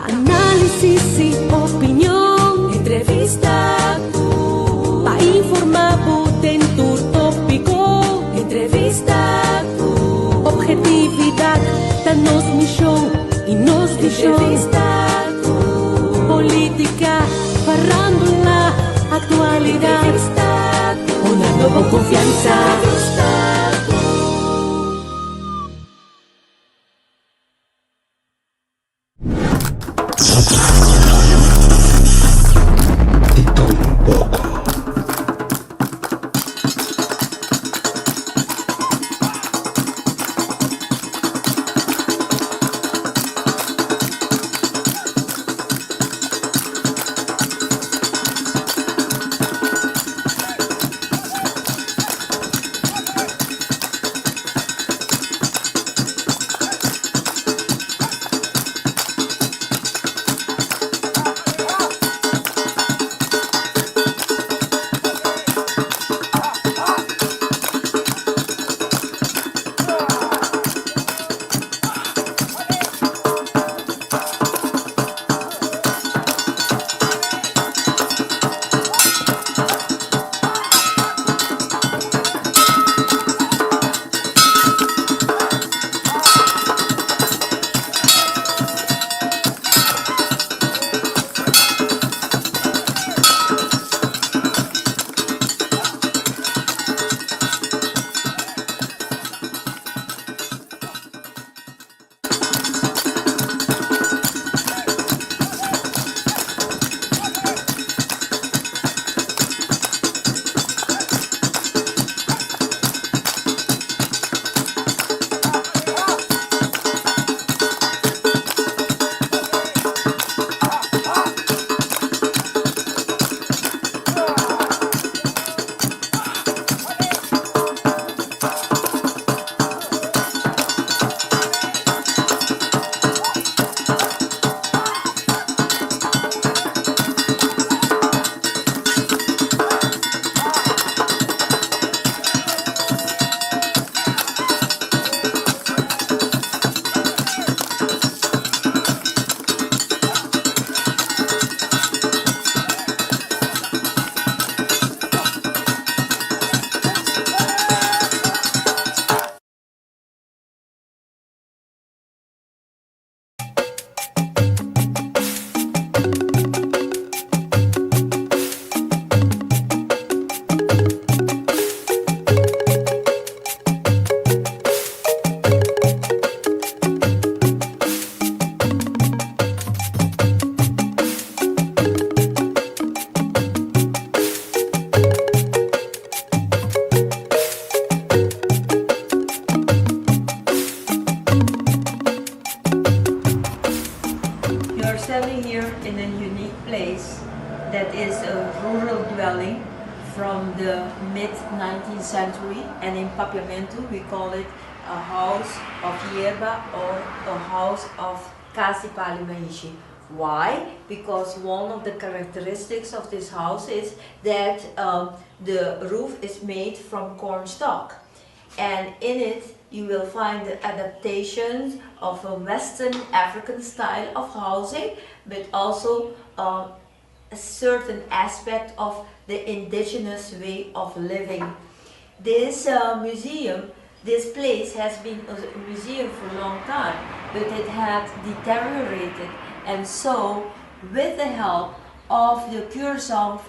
Análisis i opinion. Entrevista ku. Pa informá bo den tur tópiko. Entrevista ku. Ophetividat ta nos mishon i nos vishon. Entrevista ku. Polítika, farándula, aktualidat. Entrevista ku. Hunando bo konfiansa. Entrevista ku. Di todo un poco. You are standing here in a unique place that is a rural dwelling from the mid-19th century, and in Papiamentu we call it a house of yerba or a house of Kasi Pali Maishi. Why? Because one of the characteristics of this house is that the roof is made from corn stalk. And in it you will find the adaptations of a Western African style of housing, but also a certain aspect of the indigenous way of living. This museum, this place has been a museum for a long time, but it had deteriorated, and so with the help of the Curaçao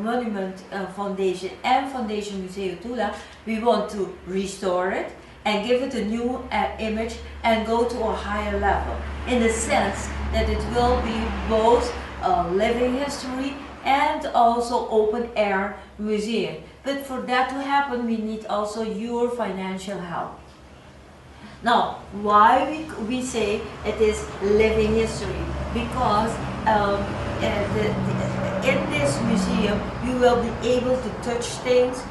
Monument Foundation and Foundation Museo Tula, we want to restore it and give it a new image and go to a higher level, in the sense that it will be both a living history and also open air museum. But for that to happen, we need also your financial help. Now, why we say it is living history? Because in this museum you will be able to touch things,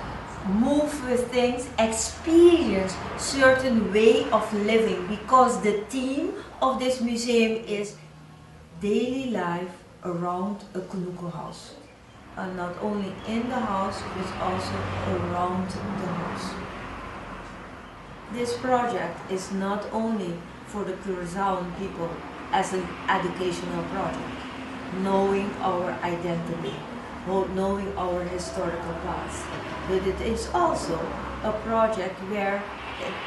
move with things, experience certain way of living, because the theme of this museum is daily life around a Kunuku house. And not only in the house, but also around the house. This project is not only for the Curaçaoan people. as an educational project, knowing our identity, knowing our historical past. But it is also a project where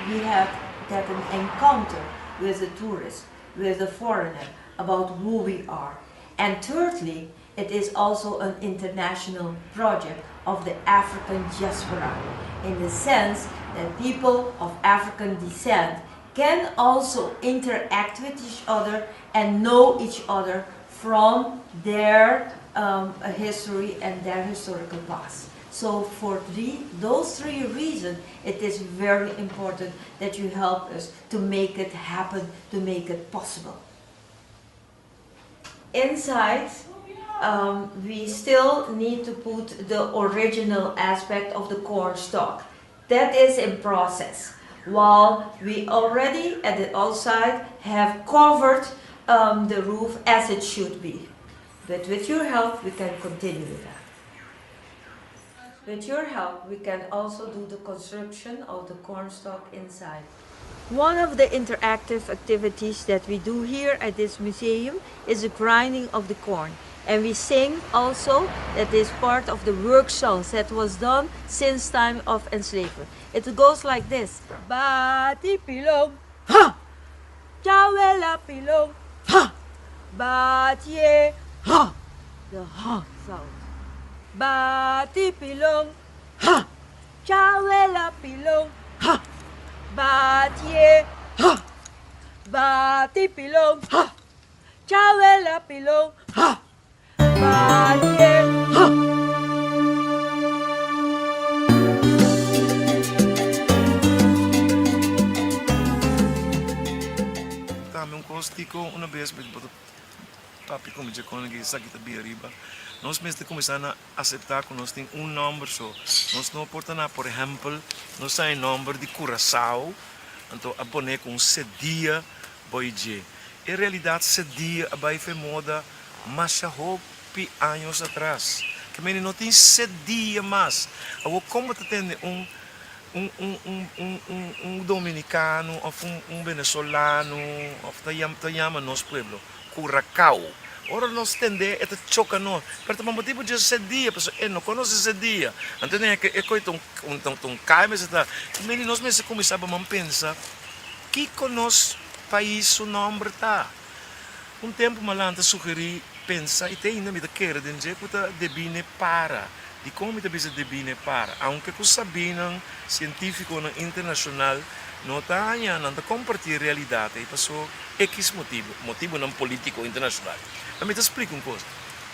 we have that an encounter with the tourist, with the foreigner, about who we are. And thirdly, it is also an international project of the African diaspora, in the sense that people of African descent can also interact with each other and know each other from their history and their historical past. So for those three reasons, it is very important that you help us to make it happen, to make it possible. Inside, we still need to put the original aspect of the corn stalk. That is in process. While we already at the outside have covered the roof as it should be. But with your help, we can continue with that. With your help, we can also do the construction of the corn stalk inside. One of the interactive activities that we do here at this museum is the grinding of the corn. And we sing also, that is part of the work songs that was done since time of enslavement. It goes like this. Bati pilon, ha! Chawela pilon, ha! Batie, ha! The ha sound. Bati pilon, ha! Chawela pilon, ha! Batie, ha! Bati pilon, ha! Chawela pilon, ha! Batie, ha! Tambe un kos kiko una bes bo ta papia ku mi dje kon esaki ta bira riba. Nos mester kuminsá na aseptá ku nos tin un nòmber so. Nos no por ta na, por ehèmpel, nos ta e nòmber di Curaçao, anto a pone ku un sedia boi dje. En realidat sedia a bai fe moda masha hopi años atras. Ke mende no tin sedia mas. Awor kon bo ta tende un un un un un un un dominicano of un un venezolano of ta yama ta yama nos pueblo Curacao. Ora nos tende e ta choca nos, pero ta pa motibu dje sedia, pasobra e no conoce sedia. Anto den e e coy ta un ta un cay mester ta. Ke mende nos mester cuminsa ba man pensa kico nos pais su nomber ta. Un tempu Malan ta sugerí pensa i te ainda mi ta kere den dje ku ta debí n'e para. Dikon mi ta bisa debí n'e para? Aunke ku sabínan sientífikonan internashonal no ta haña nan ta kompartí e realidat ei paso ekis motibu, motibunan polítiko internashonal. Ma mi ta splika un kos,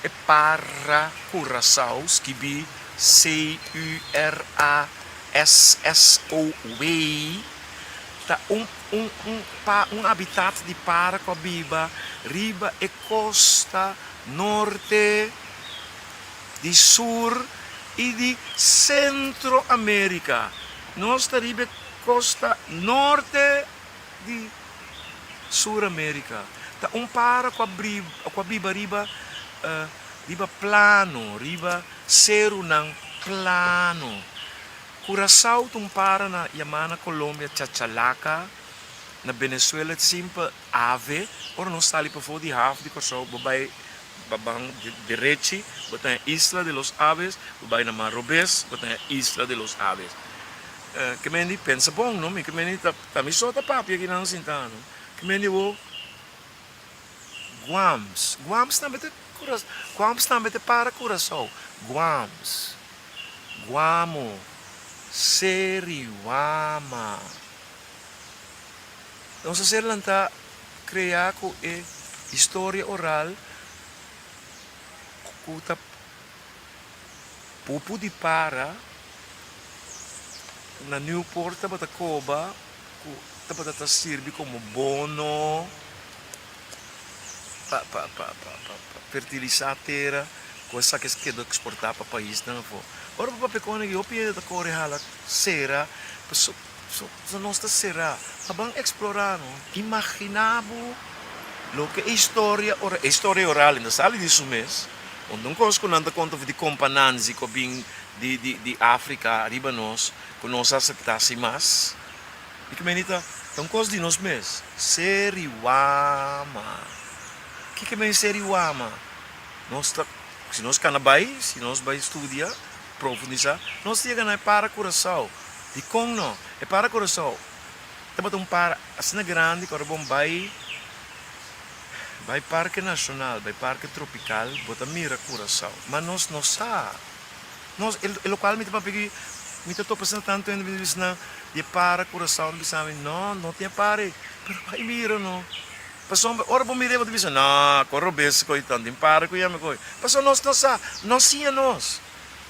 e para Curaçao skibí C-U-R-A-S-S-O-W ta un un un pa un habitat di para ku a biba riba e kosta norte di sur i di Sentro Amerika. Nos ta riba e kosta norte di Sur Amerika. Ta un para ku a ku a biba riba riba plano, riba serunan plano. Curaçao ta un para na yamá na Colombia chachalaca, na Venezuela simple ave. Ora nos sali pafó di haf di Kòrsou bo bai ba ban derechi bo ta den Isla de los Aves, bo bai na mar robes bo ta den Isla de los Aves. Ke men di pensa bon no, mi ke men di ta mi so ta papia kinan sinta no. Ke men di bo Guams, Guams tambe ta Guams tambe ta para Curaçao, Guams. Guamo, Seriwama. Nos a ser lantá kreá ku e historia oral ku ta pupu di para na Newport tabata koba ku tabata ta sirbi komo bono pa pa pa pa fertilisá tera. Ku esaki es keda eksportá pa paisnan afó. Ora bo papia kon aki hopi hende ta kore hala sera paso so nos ta será. Pa ban eksplorá no. Imaginá bo loke e historia ora e historia oral no sali di su mes. Unda un kos ku nan ta konta di kompa Nanzi ku a bin di di di Afrika riba nos ku nos a aseptá sin mas. I ku meni ta ta un kos di nos mes. Seriwama. Kiko men Seri Wama? Nos ta, si nos kana bai, si nos bai studia, profundisá, nos ta yega na e para Curaçao. Dikon no? E para Curaçao tabata un para asina grandi ku ora bo bai bai Parke Nashonal, bai Parke Tropikal, bo ta mira Curaçao. Ma nos no sa. Nos, e lokual mi ta papia aki, mi ta topa asina tantu hende mi ta bisa nan di e para Curaçao, mi bisa mi, no, no tin e para ei. Pero bai mira no. Pasobra ora bo mir'é bo ta bisa, No, kon robes koe tan tin para ku yami koe. Pasobra nos no sa, no siña nos.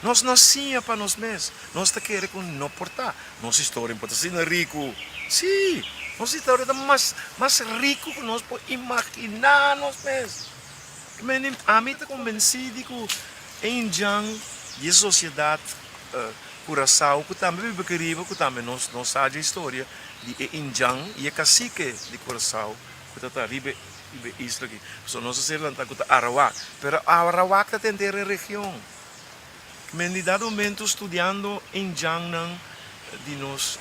Nos no siña pa nos mes. Nos ta kere ku no por ta. Nos historia por ta asina riku. Sí, nos historia ta mas mas riku ku nos por imaginá nos mes. Meni, ami ta kombensí di ku e indjan di e sosiedat Kurasao ku tambe biba aki riba, ku tambe nos no sa dje historia di e indjan i e kasike di Kurasao ku ta ta riba e isla aki. Pasobra nos a ser lantá ku ta Arawak, pero Arawak ta tenter e region. Men di dado momento studiando indjannan di nos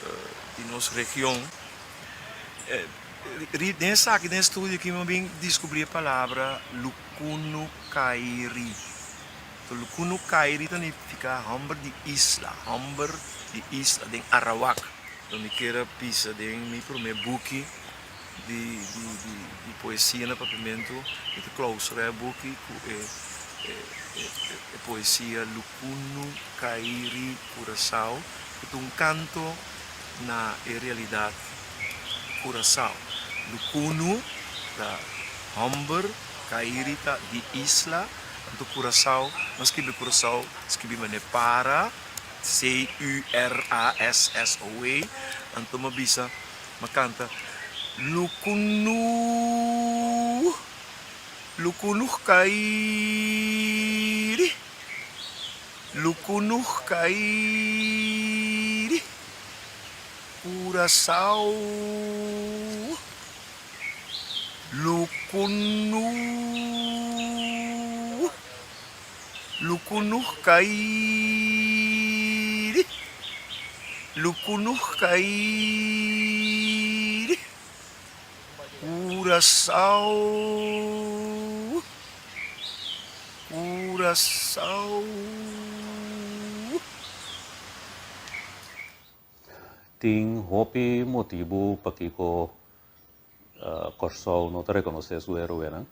di nos region, den esaki den e studio aki mi a bin diskubrí e palabra Lukunukairi. Lukunu Kairi ta nifiká hòmber di isla, hòmber di isla den Arawak. Lo mi kier a bisa den mi promé buki di di poesia na papiamentu, mi ta klousurá e buki ku e e poesia Lukunu Kairi Kurasao, ku ta un kanto na e realidat Kurasao. Lukunu ta hòmber, Kairi ta di isla. Anto Curaçao, no skibi Curaçao, skibi manera para, C-U-R-A-S-S-O-A. Anto mi a bisa, mi a kanta, Lukunu, lukunu kairi, lukunu kairi, Curaçao. Lukunu Lukunu kairi Lukunu kairi Curaçao Curaçao. Tin hopi motibu pakiko Kòrsou no ta rekonosé su héroenan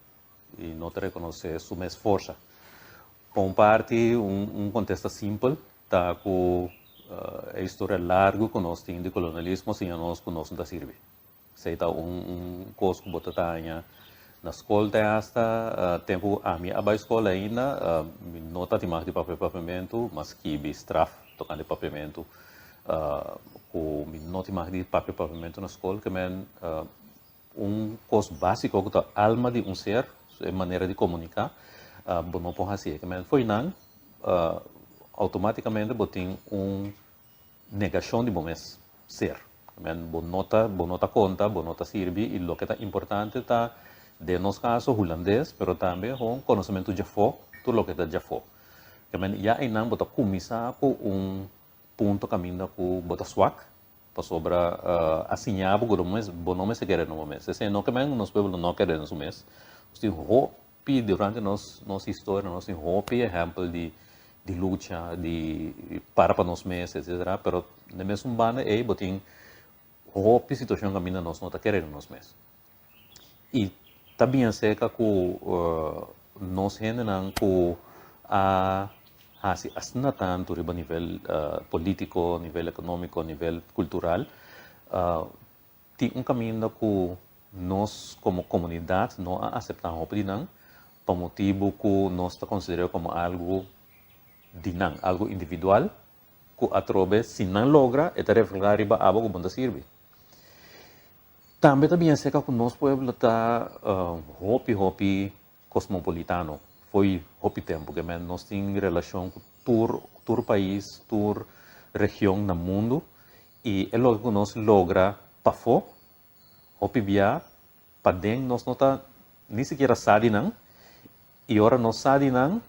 i no ta rekonosé su mes forsa. Pa un parti, un kontesta simpel ta ku e historia largu ku nos tin di kolonialismo siña nos ku nos no ta sirbi. Esei ta un kos ku bo ta taña na skol te asta tempu ku ami a bai skol ainda mi no ta tin mag di papia papiamentu, mas skibi straf tokante papiamentu. Ku mi no tin mag di papia papiamentu na skol ke men un kos básiko ku ta alma di un ser, e manera di komuniká, bo no por hasié. Ke men fo'i nan outomátikamente bo tin un negashon di bo mes ser. Ke men bo no ta bo no ta konta, bo no ta sirbi i loke ta importante ta den nos kaso hulandes pero tambe hon konosementu djafó, tur loke ta djafó. Ke men ya einan bo ta kuminsá ku un punto kaminda ku bo ta swak, pasobra a siña bo ku bo no mester kere na bo mes. Esei no ke men nos pueblo no kere na su mes. Nos tin hopi durante nos nos historia nos tin hopi ehèmpel di di lucha, di para pa nos mes etsetera, pero na e mesun banda ei bo tin hopi situashon kaminda nos no ta kere na nos mes. I ta bien serka ku nos hendenan ku a hasi asina tantu riba nivel polítiko, nivel ekonómiko, nivel kultural, tin un kaminda ku nos komo komunidat no a aseptá hopi di nan pa motibu ku nos ta konsider'é komo algu di nan, algu individual ku atrobe si nan logra e ta reflehá riba abo ku bo ta sirbi. Tambe ta bien serka ku nos pueblo ta hopi hopi kosmopolitano fo'i hopi tempu ke men nos tin relashon ku tur tur pais tur region na mundu i e loke ku nos logra pafó hopi bia paden nos no ta ni sikiera sa di nan i ora nos sa di nan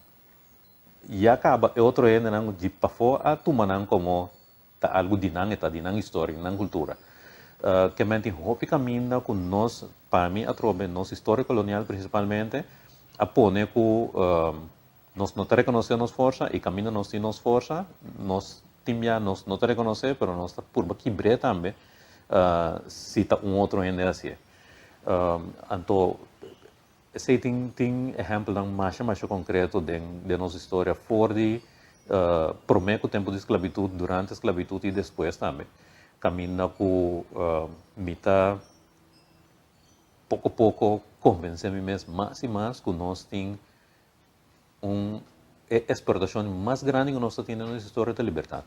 ya kaba e otro hendenan di pafó a tuma nan komo ta algu di nan e ta di nan historia di nan kultura. Ke men tin hopi kaminda ku nos, pa mi atrobe nos historia kolonial prinsipalmente, a pone ku nos no ta rekonosé nos forsa i kaminda nos tin nos forsa, nos tin bia nos no ta rekonosé pero nos ta purba kibr'é tambe si ta un otro hende hasié. Anto Esei tin tin ehèmpelnan masha masha konkreto den den nos historia for di promé ku tempu di sklabitut, durante sklabitut i despues tambe. Kaminda ku mi ta poko poko konvensé mi mes mas i mas ku nos tin un e eksportashon mas grandi ku nos ta tin den nos historia ta libertat.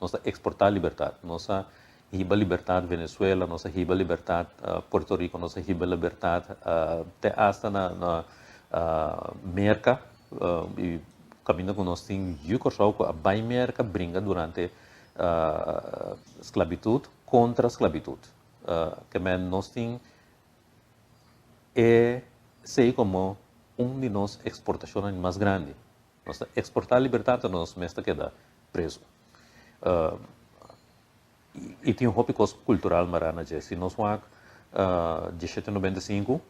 Nos ta eksportá libertat. Nos a hiba libertat Venezuela, nos a hiba libertat Puerto Rico, nos a hiba libertat te asta na na Merka i kaminda ku nos tin yu Kòrsou ku a bai Merka bringa durante sklabitut kontra sklabitut. Ke men nos tin e sei komo un di nos eksportashonnan mas grandi. Nos ta eksportá libertat pero nos mes ta keda preso. I tin hopi kos kultural mará na dje. Si nos wak diesshete 95,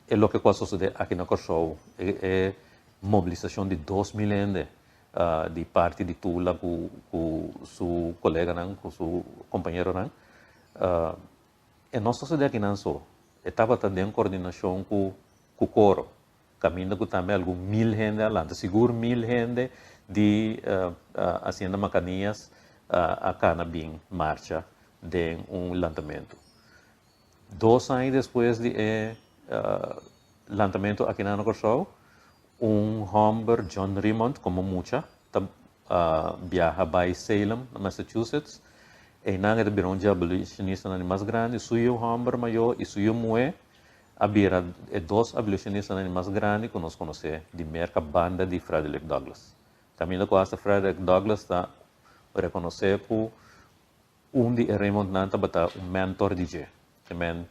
e loke ku a sosodé aki na Kòrsou, e mobilisashon di 2000 hende di parti di Tula ku su koleganan, ku su kompañeronan, e no sosodé akinan so. E tabata den kordinashon ku koro. Caminda cu tambe algun mil hende a lanta, sigur mil hende di Hacienda Macanias a cana bin marcha den un lantamento. Dos aña despues di e lantamento aki na Corsou, un homber, John Remond, como mucha ta biaha bay Salem, na Massachusetts. Eynan e ta bira un dje abolitionistanan di mas grandi. Su yu homber mayor y su yu muhe a bira e dos abolitionistanan di mas grandi ku nos konosé di Merka banda di Frederick Douglass. Kaminda ku asta Frederick Douglass ta rekonosé ku un di e Raymondnan tabata un mentor di dje. Te men,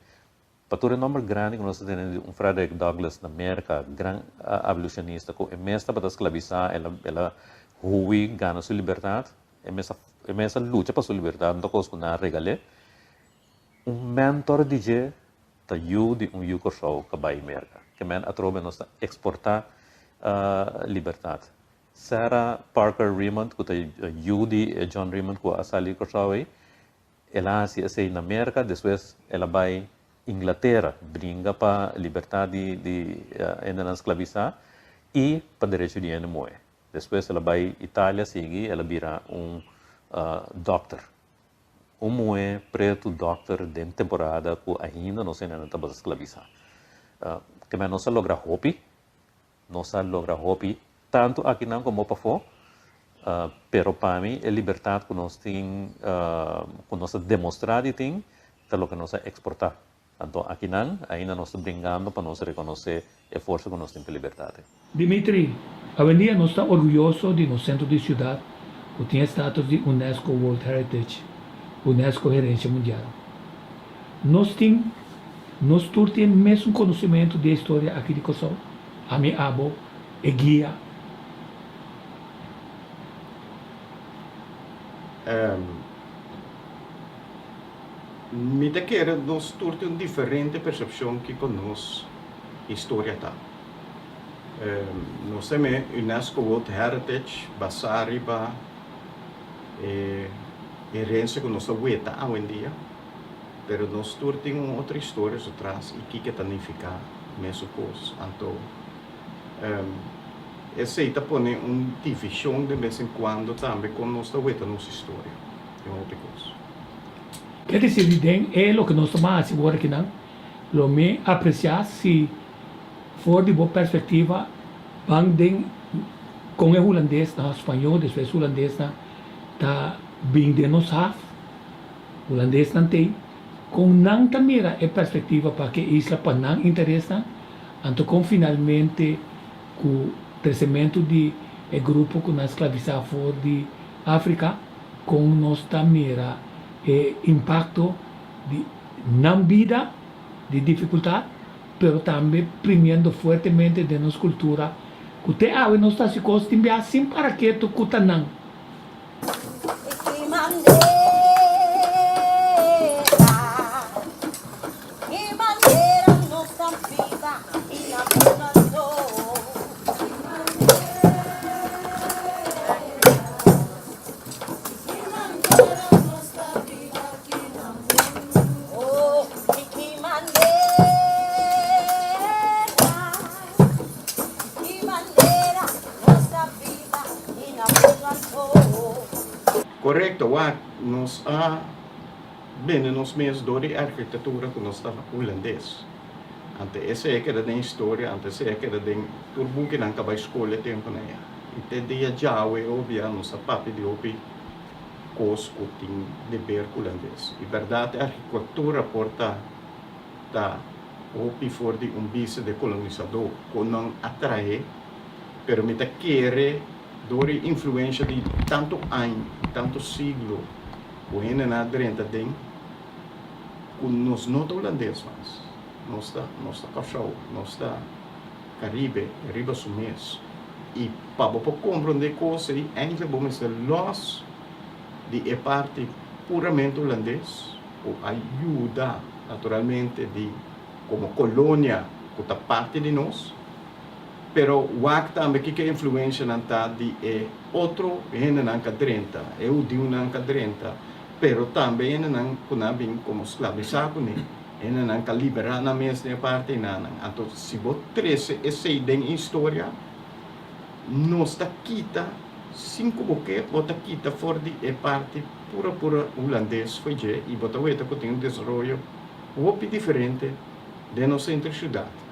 pa tur e nòmber grandi ku nos ta tene di un Frederick Douglass na Merka, gran abolitionista ku e mes tabata sklabisá, el a el a hui gana su libertat, e mes a e mes a lucha pa su libertat, no ta kos ku nan a regal'é. Un mentor di dje ta yu di un yu Kòrsou ka bai Merka. Ke men atrobe nos ta eksportá libertat. Sarah Parker Remond ku ta yu di e John Remond ku a sali di Kòrsou ei, el a hasi esei na Merka, despues el a bai Inglatera bringa pa libertat di di hendenan sklabisá i pa derecho di hende muhé. Despues el a bai Italia sigui el a bira un dòkter. Un muhé pretu dòkter den temporada ku ainda nos hendenan tabata sklabisá. Kemey nos a logra hopi, nos a logra hopi tantu akinan komo pafó, pero pa mi e libertat ku nos tin, ku nos a demostrá di tin, ta loke nos a eksportá. Anto akinan ainda nos ta bringando pa nos rekonosé e forsa ku nos tin pa libertat. Dimitri, awendia nos ta orguyoso di nos sentro di siudat ku tin e status di UNESCO World Heritage, UNESCO Herensia Mundial. Nos tin, nos tur tin e mesun konosementu di e historia aki di Kòrsou, ami, abo, e guia. Mi ta kere nos tur tin un diferente persepshon kiko nos historia ta. Nos ta me UNESCO World Heritage basá riba e herensia ku nos ta weta awendia, pero nos tur tin un otro historia su tras i kiko ta nifiká mesun kos. Anto esei ta pone un divishon de bes en kuando tambe kon nos ta weta nos historia den hopi kos. Ke disidi den e loke nos ta ban hasi wor akinan, lo mi apresiá si for di bo perspektiva ban den kon e hulandesnan, spañó despues hulandesnan ta bin den nos haf, hulandesnan t'ei, kon nan ta mira e perspektiva pa ke isla pa nan interesnan, anto kon finalmente ku kresementu di e grupo ku nan sklavisá for di Afrika, kon nos ta mira e impakto di nan bida di difikultat, pero tambe primiendo fuertemente den nos kultura ku te awe nos ta hasi kos tin bia sin para ketu ku ta nan. Korekto, wak, nos a bende nos mes dor di arkitektura ku nos ta hulandes. Ante esei a keda den historia, ante esei a keda den tur bukinan ku a bai skol e tempunan ya. I te dia djawe obia nos ta papia di hopi kos ku tin di ber ku hulandes. I bèrdat e arkitektura por ta ta hopi for di un bista di e kolonisadó ku nan a trahe, pero mi ta kere dor e influensha di tantu aña, tantu siglo ku hendenan a drenta den ku nos no ta hulandes mas, nos ta nos ta Kòrsou, nos ta Karibe riba su mes. I pa bo por komprondé kos ei, eindelijk bo mester lòs di e parti puramente hulandes ku a yuda naturalmente di komo kolonia ku ta parti di nos, pero wak tambe kiko e influenshanan ta di e otro hendenan ku a drenta, e hudiunan ku a drenta, pero tambe hendenan ku nan a bin komo sklabisá kuné, hendenan ku a liberá nan mes den e parti einan. Anto si bo trese esei den e historia, nos ta kita, sin ku bo ke, bo ta kita for di e parti pura pura hulandes fo'i dje i bo ta weta ku tin un desaroyo hopi diferente den nos sentro siudat.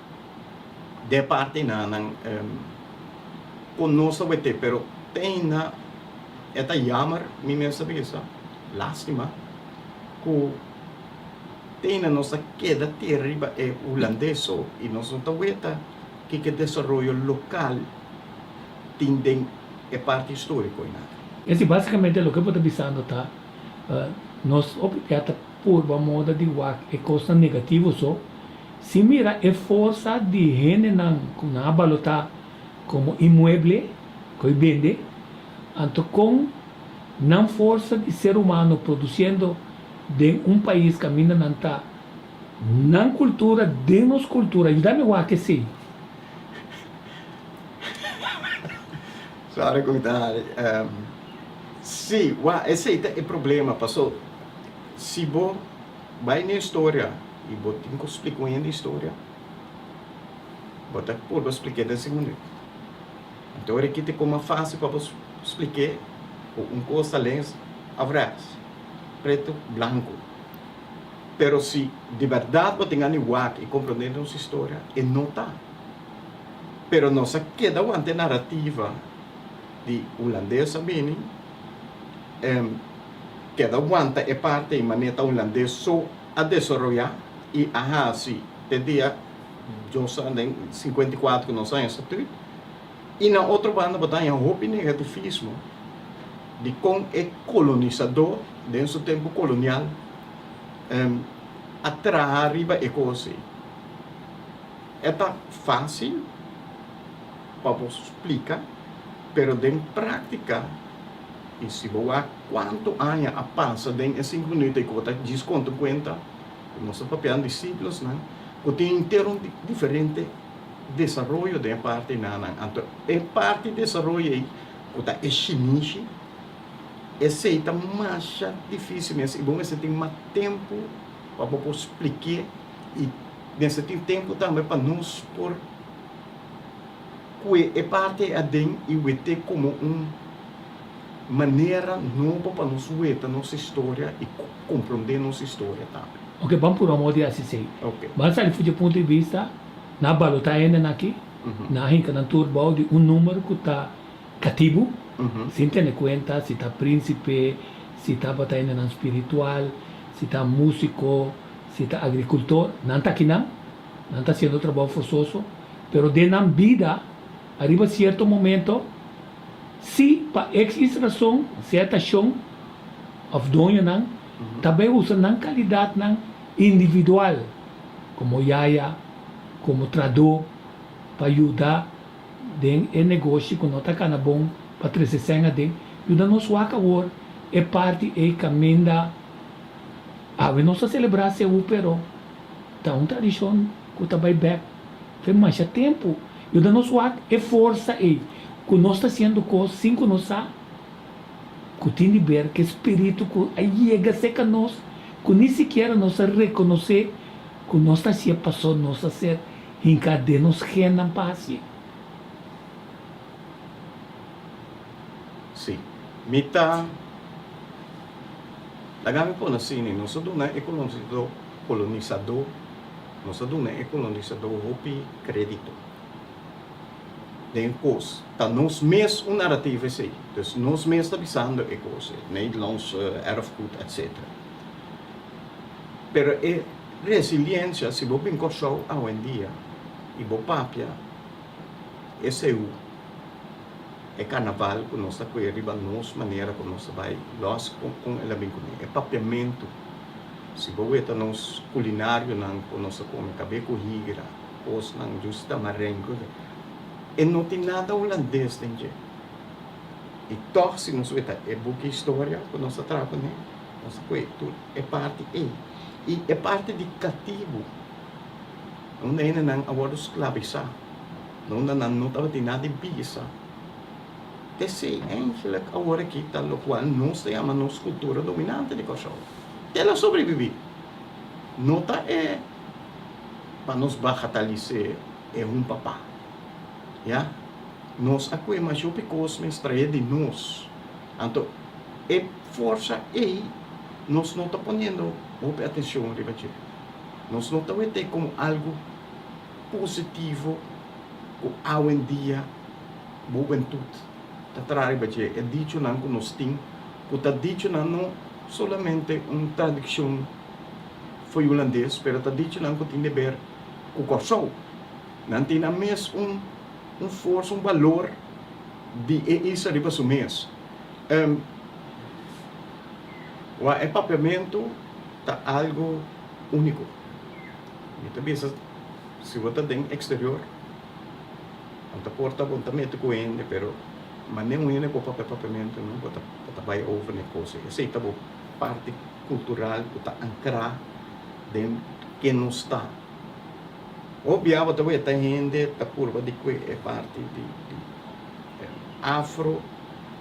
Den e parti einan ku nos ta wet'é, pero te ainda E ta jammer, mi mes ta bisa, lastima ku teina nos a keda tira riba e hulandes so i nos no ta weta kiko e desaroyo lokal tin den e parti historiko einan. Esi basikamente loke bo ta bisando ta nos hopi bia ta purba moda di wak e kosnan negativo so sin mira e forsa di hendenan ku nan a balotá komo inmueble ku e bende, anto kon nan forsa di ser humano produsiendo den un pais kaminda nan ta nan kultura den nos kultura, yuda mi wak esei. Sorry ku mi ta hari. Si, wak esei ta e problema paso si bo bai na historia i bo tin ku splika un hende historia bo ta purba splik'é den sin minüt. Anto ora ki ta koma fásil pa bo splik'é ku un kos ta lens òf rèks, pretu, blanku. Pero si di bèrdat bo tin gana di wak i komprondé nos historia, e no ta. Pero nos a keda wanta e narativa di hulandes a bini, keda wanta e parti ei manera ta hulandes so a desaroyá i a hasi te dia Nos a den 54 ku nos a haña statuut i na otro banda bo ta haña hopi negativismo di kon e kolonisadó den su tempu kolonial a traha riba e kos ei. E ta fásil pa bo splika pero den práktika i si bo wak kuantu aña a pasa den e sinku minüt ei ku bo ta djis konta un kuenta Nos ta papiando di siglosnan ku tin henter un diferente desaroyo den e parti nanan. Anto e parti desaroyo ei ku ta e shinishi, esei ta masha difísil mes i bo mester tin mas tempu pa bo por splik'é i mester tin tempu tambe pa nos por kue e parti ei aden i wet'é komo un manera nobo pa nos weta nos historia i komprondé nos historia tambe. Oke, ban purba modo di hasi esei. Oke. Ban sali for dje punto di bista, nan a balotá hendenan aki, nan a hinka nan tur bou di un numero ku ta katibu, sin tene kuenta si ta prínsipe, si tabata hendenan spiritual, si ta músiko, si ta agrikultor, nan ta akinan, nan ta hasiendo trabou forsoso, pero den nan bida, ariba sierto momento, Si pa ex rason, sea ta shon of doñonan, ta bay usa nan calidadnan individual como yaya, como tradó pa yuda den e negoshi cu no ta cana bon pa trece sèn aden, yuda nos wak awor e parti ey caminda awe nos ta celebra Seú pero ta un tradicion cu ta bay bek fe masha tempo. Yuda nos wak e forsa ei ku nos ta hasiendo kos sin ku nos sa ku tin di ber ku e spiritu ku a yega serka nos ku ni sikiera nos a rekonosé ku nos ta hasié pasó nos a ser hinká den nos gennan pa hasié. Sí, mi ta. Laga mi pone asina, nos a duna e kolonisadó, kolonisadó, nos a duna e kolonisadó hopi krédito den kos. Ta nos mes un narrativa esei. Dus nos mes ta bisando e kos ei, Nederlands erfgoed etcetera. Pero e resiliencia, si bo bin Kòrsou awendia i bo papia e seú, e karnaval ku nos ta kue riba nos manera ku nos ta bai lòs kon el a bin kuné, e papiamentu, si bo weta nos kulinarionan ku nos ta kome, kabe ku higra, kosnan, djus tamarén, e no tin nada hulandes den dje. I tòg si nos weta e buki historia ku nos ta traha kuné, nos ta kue tur e parti ei. I e parti di katibu, unda hendenan a wòrdu sklabisá. Unda nan no tabatin nada di bisa. Esei eigenlijk awor aki ta lokual nos ta yama nos kultura dominante di Kòrsou. El a sobrebibí. No ta e pa nos bagatalis'é e un papá. Ya. Nos a kue masha hopi kos mes trae di nos. Anto e forsa ei nos no ta poniendo hopi atenshon riba dje. Nos no ta wet'é komo algu. positivo ku awendia hubentut ta traha riba dje, e dichonan ku nos tin, ku ta dichonan no solamente un tradikshon for hulandes, pero ta dichonan ku tin deber ku Kòrsou. Nan tin nan mes un un forsa, un balor di e isla riba su mes. Wak e papiamentu ta algu úniko. Mi ta bisa si bo ta den exterior bo ta por ta bo ta mete cu hende pero mane un hende por papia papiamento no bo ta bo ta bay over na e cos ey esey ta bo parti cultural cu ta ancra den ken nos ta hopi bia bo ta weta hende ta purba di cue e parti di di afro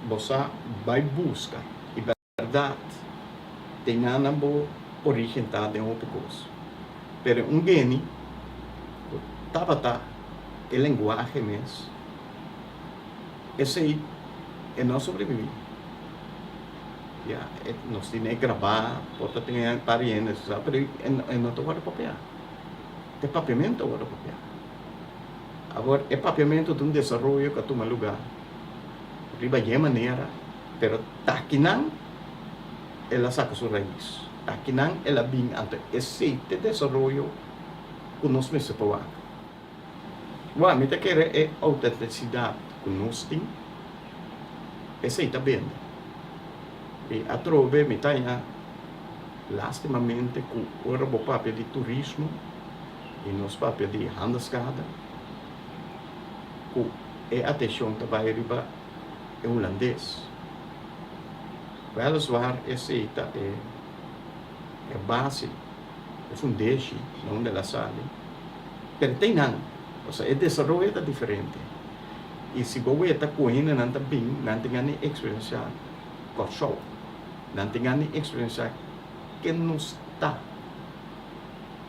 bo sa bay busca y Bèrdat, den nan bo orígen ta den hopi kos. Pero un geni ku tabata e lenguahe mes, esei e no a sobreviví. Ya, nos tin e grabá, por ta tin e par di hende sa, pero e no ta wòrdu papiá. E papiamentu a wòrdu papiá. Awor, e papiamentu ta un desaroyo ku a tuma lugá riba dje manera. Pero takinan el a saka su rais, takinan el a bin anto esei t'e desaroyo ku nos mester por wak. Wak, mi ta kere e outentisidat ku nos tin, esei ta bende. I atrobe mi ta haña lastimamente ku ora bo papia di turismo i nos papia di handelskade, ku e atenshon ta bai riba e hulandes. Weliswaar esei ta e e base, e fundeshi na unda el a sali, pero te einan, pasobra e desaroyo ta diferente. I si bo weta ku hendenan ta bin, nan tin gana di eksperensiá Kòrsou, nan tin gana di eksperensiá ken nos ta.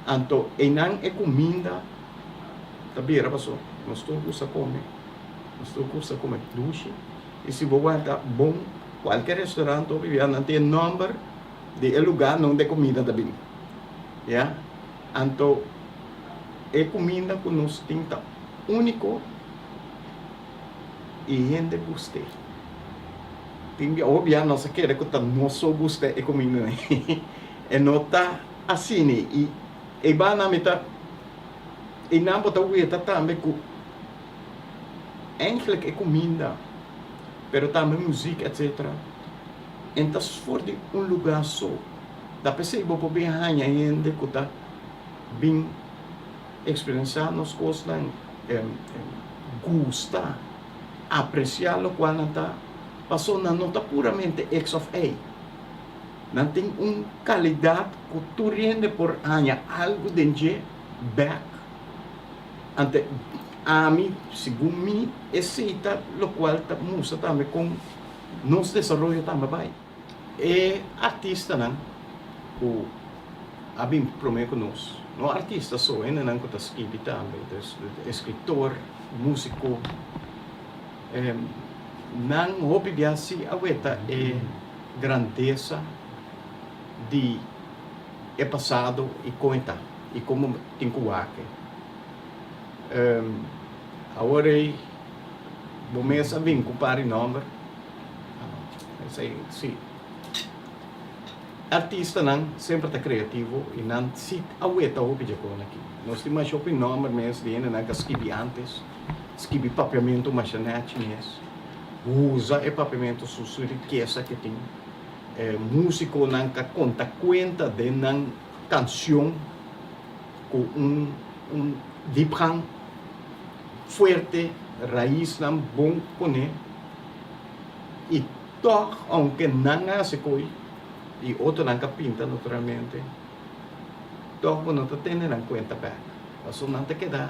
Anto einan e kuminda ta bira pasobra nos tur gusta kome. Nos tur gusta come dushi y si bo warda bon cualkier restaurant hopi bia nan tin e nomber di e lugar donde e comida ta bin ya anto e cuminda cu nos tin ta unico y hende guste tin bia hopi bia nos a kere cu ta nos so gusta e cuminda e no ta asina y e banda mi ta y nan bo ta weta tambe cu. Eigenlijk e kuminda, pero tambe muzik etcetera, en ta for di un lugá so. Ta p'esei bo por bin haña hende ku ta bin eksperensiá nos kosnan, gusta, apresiá lokual nan ta, pasobra nan no ta puramente X òf Y. Nan tin un kalidat ku tur hende por haña algu den dje bèk. Ante ami, segun mi, esei ta lokual ta mustra tambe kon nos desaroyo tambe bai. E artistanan ku a bin promé ku nos, no artista so, hendenan ku ta skibi tambe, dus eskritor, músiko, nan hopi bia si a weta e grandesa. di e pasado i kon e ta i kon bo tin ku wak e. Awor ei bo mes a bin ku par di nòmber, esei si. Artistanan semper ta kreativo i nan si a weta hopi dje kon aki. Nos tin masha hopi nòmber mes di hendenan ku a skibi ántes, skibi papiamentu masha nèchi mes, usa e papiamentu su su rikesa ke tin. E músikonan ka konta kuenta den nan kanshon ku un un diepgang fuerte, raisnan bon pone i Tòg, ounke nan a hasi koi i otronan ka pinta naturalmente, tòg bo no ta tene nan kuenta bèk. Pasobra nan ta keda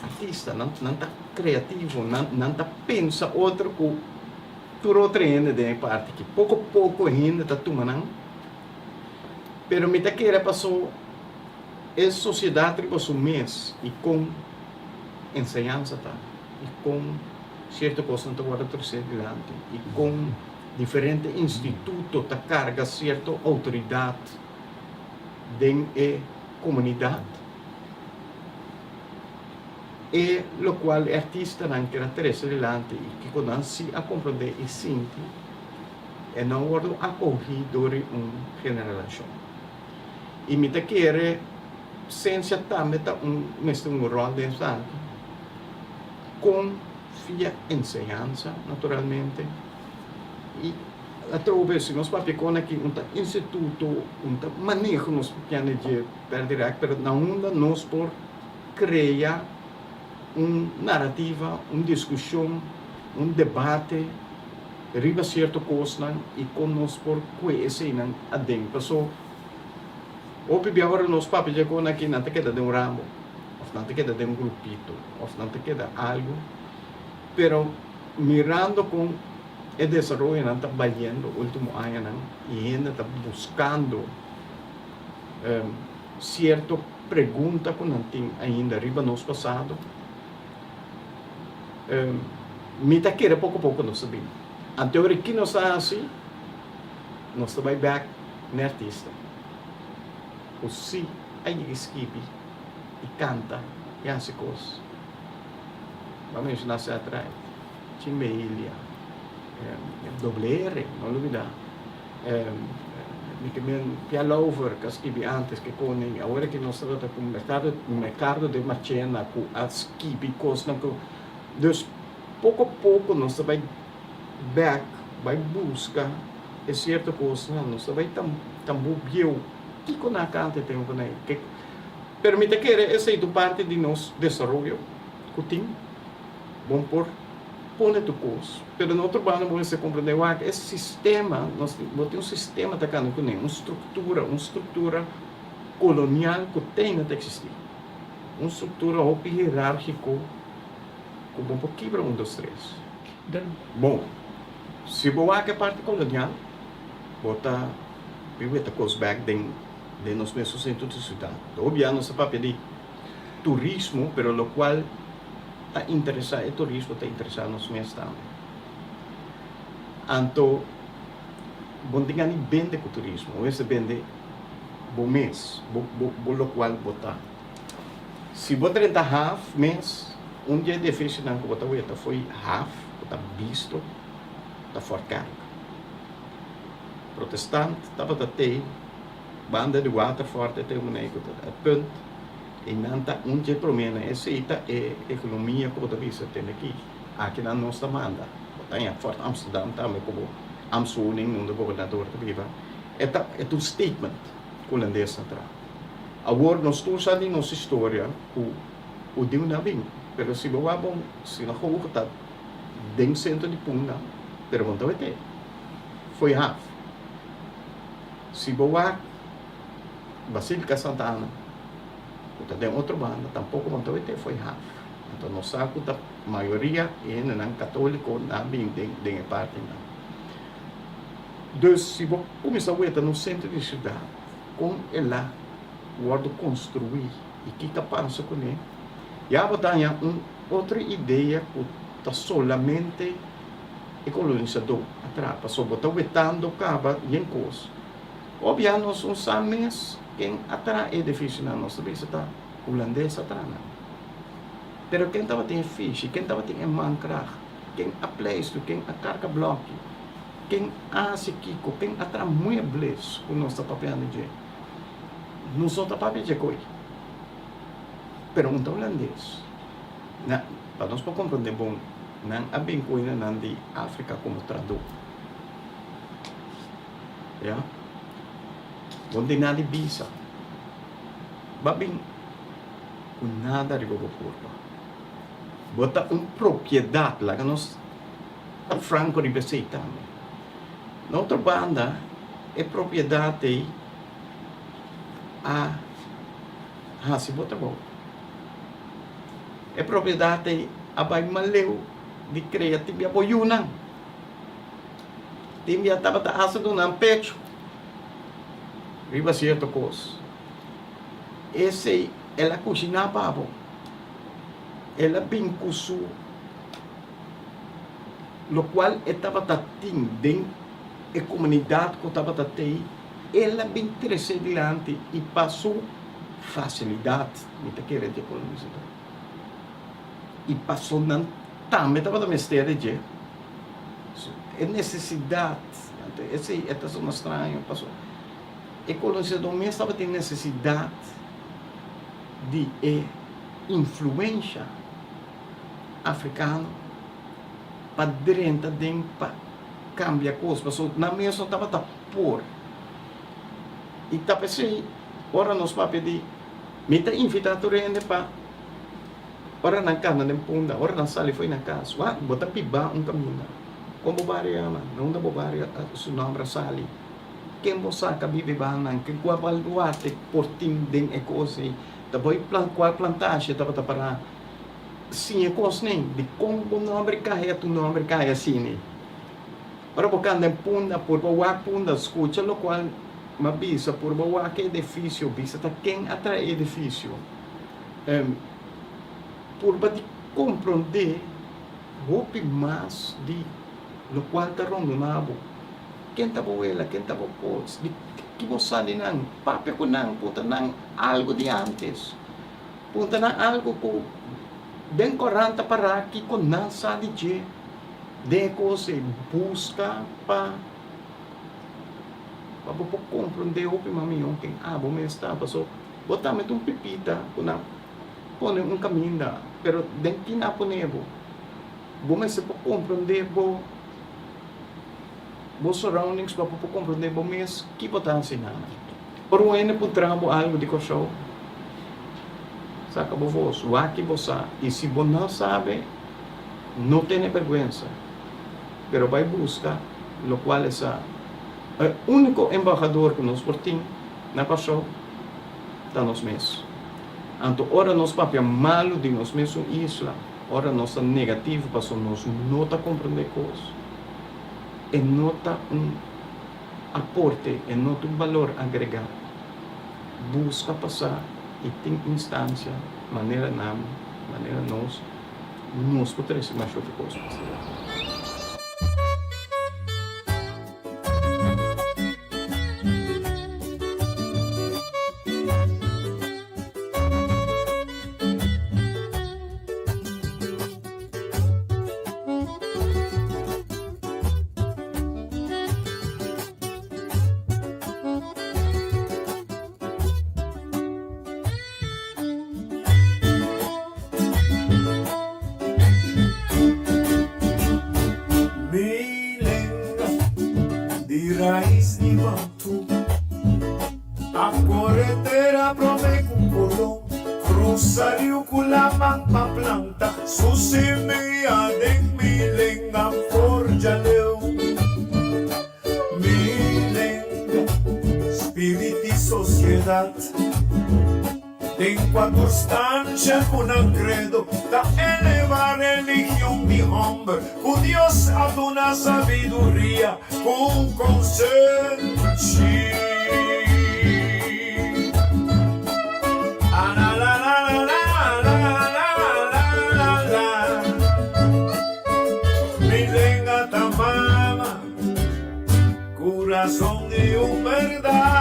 artista, nan nan ta kreativo, nan nan ta pensa otro ku tur otro hende den e parti aki. Poko poko hende ta tuma nan, pero mi ta kere paso e sosiedat riba su mes i kon enseñansa ta i kon. Cierto cosnan ta wordo trece dilanti y con diferente instituto ta carga cierto autoridad den e comunidad. E locual e artistanan kier a trece dilanti y kico nan si a comprende y sinti e no a wordo acogi door di un generalacion. Y mi ta kere ciencia tambe ta un mester un rol den esaki. Kon via enseñansa naturalmente y atrobe si nos papia kon aki un ta instituto un ta maneho nos por kende dje per direct pero na unda nos por crea un narativa un discusion un debate riba cierto cosnan y kon nos por cue eseynan aden paso hopi bia ora nos papia dje kon aki nan ta keda den un ramo. Of nan ta keda den un grupito, of nan ta keda algo, pero mirando con e desaroyonan ta bayendo ultimo añanan y hende ta buscando cierto pregunta cu nan tin ainda riba nos pasado, mi ta kere poco poco nos ta bini. Anto ora ki nos ta haci? Nos ta bay bek n'e artista cu si a yega skibi. i kanta i hasi kos. Bo a menshoná Seth Wright, Chimbe Ilia, Doble R, no lubidá. Mi ke men Pia Louver ku a skibi ántes ku e koning. Awor aki nos tabata ku Mercado, Mercado de Marchena ku a skibi kosnan ku. Dus poko poko nos ta bai bèk, bai buska e sierto kosnan. Nos ta bai tambú bieu. Kiko nan a kanta e tempunan ei? Pero mi ta kere esei ta un parti di nos desaroyo ku tin. Bon por pone tur kos, pero na otro banda bo mester komprende wak e sistema, nos bo tin un sistema ta kanda kuné, un struktura, un struktura kolonial ku tene ta eksistí. Un struktura hopi hierárgiko ku bo por kibra un dos tres. Bon, si bo wak e parti kolonial, bo ta biba ta kos bèk den. Den nos mesun sentro di siudat. Hopi bia nos ta papia di turismo, pero lokual ta interesá e turismo ta interesá nos mes tambe. Anto bo no tin gana di bende ku turismo, bo mester bende bo mes, bo bo bo lokual bo ta. Si bo drenta haf mes, un di e edifisionan ku bo ta weta fo'i haf ku ta bisto ta Fort Kerk. Protestant tabata tei banda di Waterfort e te ku ta het punt i nan ta un dje promé nan esei ta e ekonomia ku bo ta bisa tende aki aki nan nos ta manda bo ta haña Fort Amsterdam tambe ku bo ambtswoning unda gobernador ta biba e ta e ta un statement ku hulandes ta traha awor nos tur sa di nos historia ku hudiunan a bin pero si bo wak bon sinagoga ta den sentro di Punda pero bo no ta wete. Fo'i haf. Si bo wak Basilica Santa Ana, ku ta den otro banda, tampoko bo no ta wete fo'i haf. Anto nos sa ku ta mayoria e hendenan katoliko na bin den den e partinan. Dus si bo kuminsá weta nos sentro di siudat, kon el a wòrdu konstruí i ki ta pasa kuné, ya bo ta haña un otro idea ku ta solamente. E kolonisadó a traha pasobra bo ta wetando kaba yen kos. Obia nos un sa mes ken a traha e edificionan, nos ta bisa ta Hulandes a traha nan. Pero ken tabatin e fishi, ken tabatin e mankracht, ken a pleistu, ken a karga blòki, ken a hasi kiko, ken a traha muebles ku nos ta papiando dje. Nos no ta papia dje koi. Pero un ta Hulandes. Na, pa nos por komprondé bon, nan a bin ku hendenan di Afrika komo tradó. Ya. Bo no tin nada di bisa. Bo a bin ku nada riba bo kurpa. Bo ta un propiedat, laga nos ta franko riba esei tambe. Na otro banda, e propiedat ei a hasi bo trabou. E propiedat ei a bai maleu di krea tibia bo yunan. Tin bia tabata hasta duna nan pecho riba cierto cos. Esey el a cushiná pa bo. El a bin cu su locual e tabata tin den e comunidad cu tabata tey, el a bin trece dilanti y pa su facilidad, mi ta kere dje colonisador, y paso nan tambe tabata mester di dje. E nesesidat, anto esei e ta sona straño pasobra e kolonisadó mes tabatin nesesidat di e influensha afrikano pa drenta den pa kambia kos pasobra nan mes no tabata por. I ta p'esei ora nos papia di mi ta invitá tur hende pa. Ora nan kanda den punda, ora nan sali fo'i nan kas, wak, bo ta biba un kaminda. Kon bo bario yama? Na unda bo bario su nòmber a sali? Ken bo sa ka biba e banan? Ke kua baluarte por tin den e kos ei? Ta bo kua plantashe tabata pará? Siña e kosnan ei. Dikon bo nòmber kai a tu nòmber kai asina ei? Ora bo kanda den punda, purba wak punda, skucha lokual m'a bisa, purba wak e edifisio, bisa ta ken a traha e edifisio. Purba di komprondé hopi mas di lokual ta rondona bo. Ken ta bo wela? Ken ta bo kos? Di ki bo sa di nan? Papia ku nan, puntra nan algu di ántes. Puntra nan algu ku den koran ta pará kiko nan sa di dje. Den e kos ei, buska pa pa bo por komprondé hopi mas mihó ken abo mes ta. Pasobra Bo tambe ta un pipita ku nan pone un kaminda, pero den ki nan a pone bo? Bo mester por komprondé bo bo surroundings pa bo por komprondé bo mes ki bo ta hasi nan. Ora un hende puntra bo algu di Kòrsou, saka bo vos, wak ki bo sa, i si bo no sabe, no tene bèrgwensa, pero bai buska lokual e sa. E úniko embahador ku nos por tin na Kòrsou ta nos mes. Anto ora nos papia malu di nos mesun isla, ora nos ta negativo pasobra nos no ta komprondé kos, e no ta un aporte, e no ta un balor agregá. Buska pasá i tin instansia manera nan, manera nos, nos por trese mas hopi kos pa. Mi lenga di rais di Bantu A kore tera prome ku Colon Krusa riu ku laman pa planta Su simia den mi lenga forja leu Mi lenga, spirit di sosiedat. Den kua tur stansha ku nan kredo ta eleva religion di hòmber ku Dios a duna sabiduria ku konsenshi. Mi lenga ta mama, kurason i un bèrdat.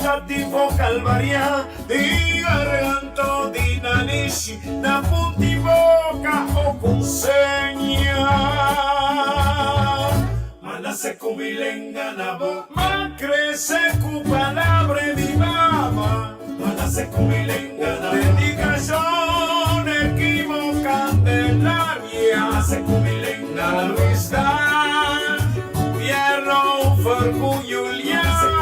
Boca di vocal varia Di garganta o di nanishi Na punti boca o cu seña Ma nace cu mi lenga na boca Ma crece cu palabra di mama Ma nace cu mi lenga na boca Dedicacion equivo Candelaria Ma nace cu mi lenga na Luis Dan Pierre Over cu Juliana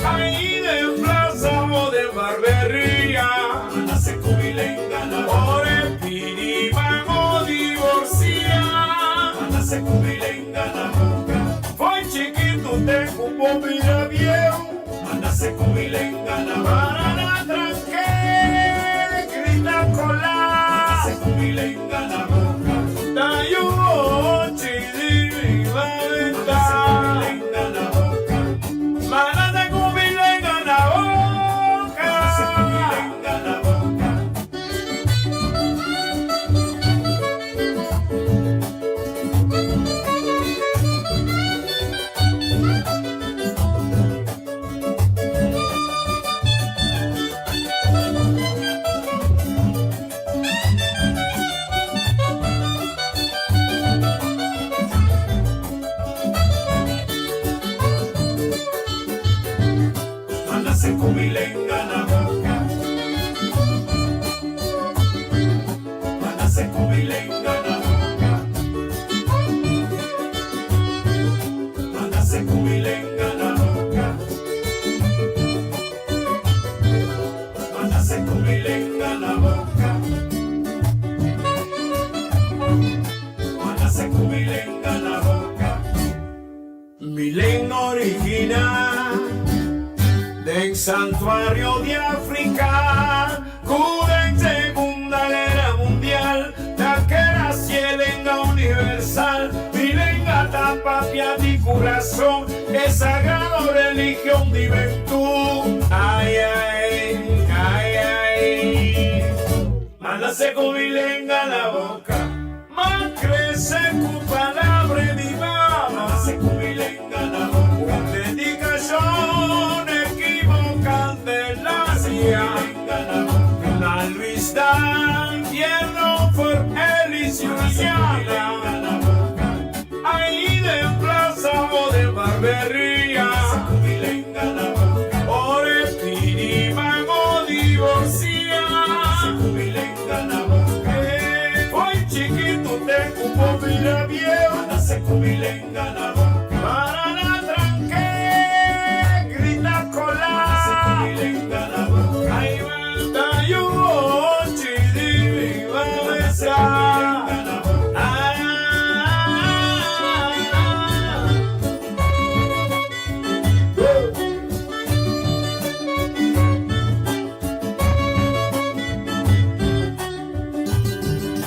Ahí den plaza o den barberia Ora e pidi ban o divorcia Fo'i chikitu te ku bo bira bieu Para na tranke grita kola Ta yu ochi di mi lamenta. Manate ku mi lenga na boka. Ma nace cu mi lenga na boca. Ma nace cu mi lenga na boca. Ma nace cu mi lenga na boca. Ma nace cu mi lenga na boca. Ma nace cu mi lenga na boca. Mi lenga original den santuario di Africa cu den Segunda Guera Mundial ta keda hacié lenga universal. Mi lenga ta papia di curason e sagrado religion di Bentú. Ay ay, ay ay. Ma nace cu mi lenga na boca. Ma crece cu palabra di mama. Ma nace cu mi lenga na boca. Un dedicacion equivoca Candelaria. Na Luis Dan Tierno for Elis Juliana. Ahí den plaza o den barberia. Ora e pidi man o divorcia. Fo'i chikitu te ku bo bira bieu. Para na tranke grita kola. Ta yu ochi di mi mamesa.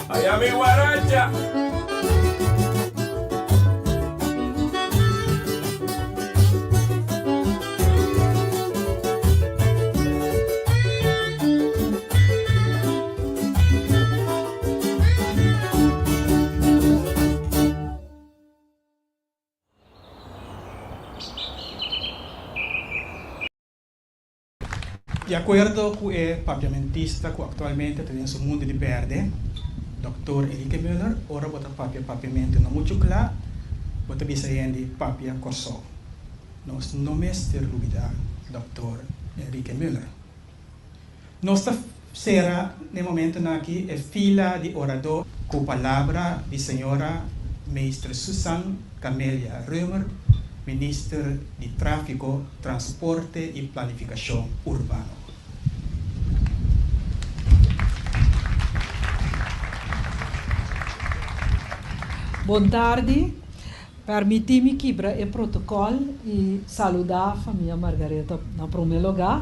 Aya mi guaracha. Di akuerdo ku e papiamentista ku aktualmente ta den su mundu di berde, Dòktor Enrique Muller, ora bo ta papia papiamentu no muchu kla, bo ta bisa hende papia Kòrsou. Nos no mester lubidá Dòktor Enrique Muller. Nos ta sera n'e momentunan aki e fila di oradó ku palabra di señora Meester Susan Camelia Römer, Minister di Tráfiko, Transporte i Planifikashon Urbano. Bon tardi. Permití mi kibra e protokòl i saludá famia Margaretha na promé lugá.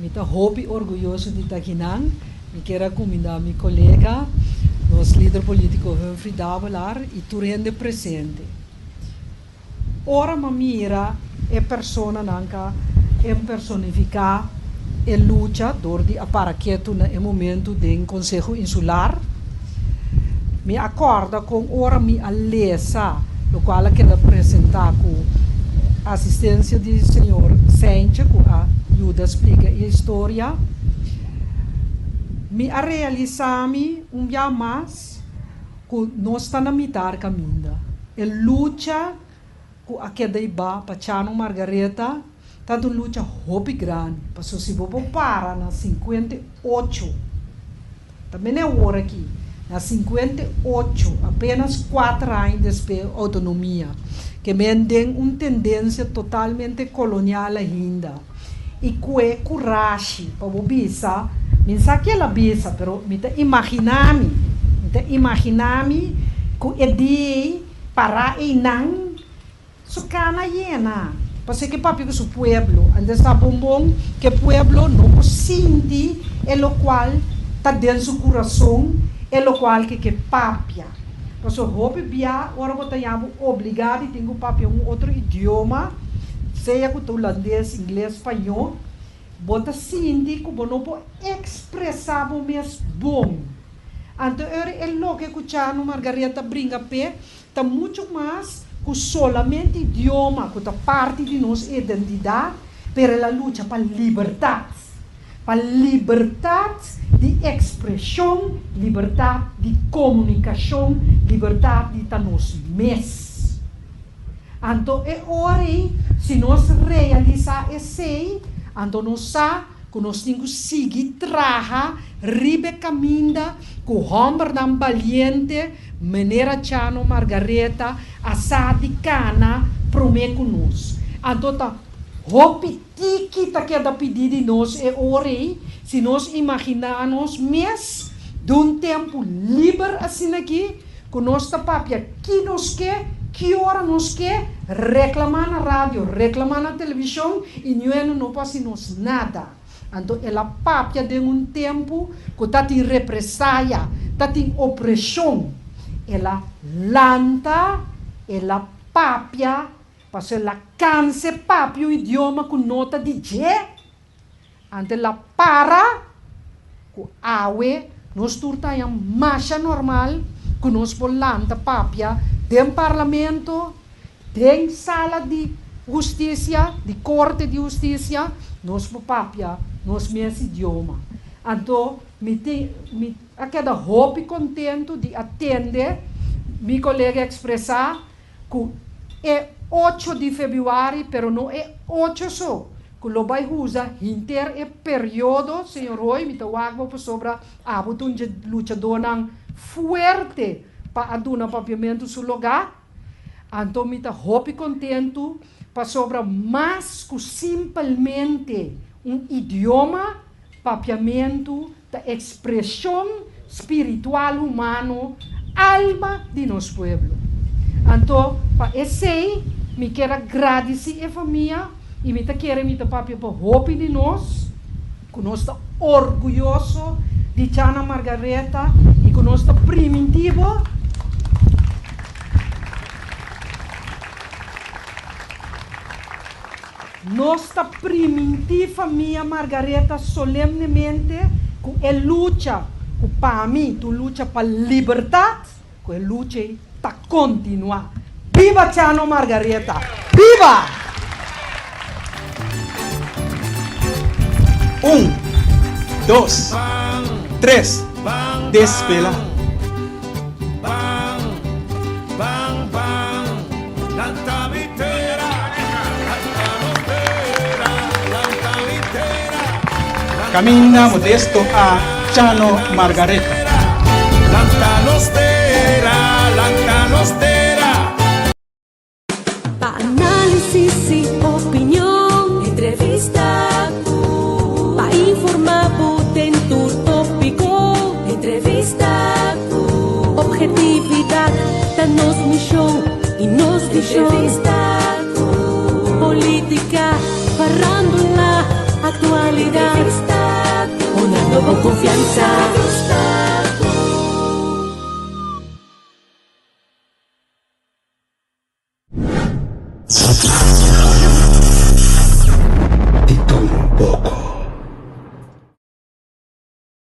Mi ta hopi orguyoso di ta akinan. Mi kier a kumindá mi kolega, nos lider polítiko Humphrey Davelaar i tur hende presente. Ora m'a mira e personanan ka empersonifiká e lucha dor di a para ketu na e momentu den Konseho Insular, mi a kòrda kon ora mi a lesa lokual a keda presentá ku asistensia di señor Cijntje. yuda splika e historia. Mi a realisá mi un bia mas ku nos ta na mitar kaminda. E lucha ku a keda iba pa Chano Margaretha ta un lucha hopi grandi, pasobra si bo por para na 58, ta mene awor aki, na 58, apenas 4 aña despues outonomia, ke men den un tendensia totalmente kolonial ainda, i ku e kurashi pa bo bisa, mi n sa ke el a bisa, pero mi ta imaginá mi, mi ta imaginá mi ku e dia ei pará einan, Su cana yena, pasobra ke papia cu su pueblo, antes ta bon bon ke pueblo no por sinti e locual ta den su curason, e locual ke ke papia. Pasobra hopi bia ora bo ta yama bo obliga di tin cu papia un otro idioma, sea cu ta hulandes, ingles, spañó, bo ta sinti cu bo no por expresa bo mes bon. Anto ora e loke cu Chano Margaretha bringa p'e, Ta muchu mas ku solamente idioma ku ta parti di nos identidat, pero el a lucha pa libertat, pa libertat di ekspreshon, libertat di komunikashon, libertat di ta nos mes. Anto e ora ei, si nos realisá esei, anto nos sa ku nos tin ku sigui traha riba e kaminda ku hòmbernan baliente, Manera Chano Margaretha a sa di kana promé ku nos. Anto ta hopi tiki ta keda pidí di nos e ora ei, si nos imaginá nos mes dun tempu liber asin'akí, ku nos ta papia ki nos ke, ki ora nos ke, reklamá na radio, reklamá na televishon i niueno no por hasi nos nada. Anto el a papia den un tempu ku ta tin represaya, ta tin opreshon. El a lanta, el a papia, pasobra el a kansa e papia un idioma ku no ta di dje. Anto el a para ku awe nos tur ta haña masha normal ku nos por lanta papia den parlamento, Den sala di hustisia, di korte di hustisia, nos por papia nos mes idioma. Anto mi tin, mi a keda hopi kontentu di a tende mi kolega ekspresá ku e ocho di febrüari, pero no e ocho so, ku lo bai usa henter e periodo, señor Roy, mi ta wak bo pasobra abo ta un dje luchadónan fuerte pa a duna papiamentu su logá. Anto mi ta hopi kontentu pasobra mas ku simpelmente un idioma, papiamentu ta ekspreshon spiritual humano, alma di nos pueblo. Anto pa esei mi kier a gradisí e famia i mi ta kere mi ta papia pa hopi di nos ku nos ta orguyoso di Chana Margaretha i ku nos ta primintí bo. Nos ta primintí famia Margaretha solemnemente ku e lucha ku pa mi ta un lucha pa libertat, ku e lucha ei ta kontinuá. Biba Chano Margaretha! Biba! Un, dos, tres, despela. Caminda Modesto a Chano Margaretha. Pa análisis i opinion, entrevista ku. Pa informá bo den tur tópiko, entrevista ku. Objetividat ta nos mishon i nos vishon. Entrevista ku. Polítika, farándula, aktualidat. Entrevista ku. Honrando bo konfiansa. Entrevista ku.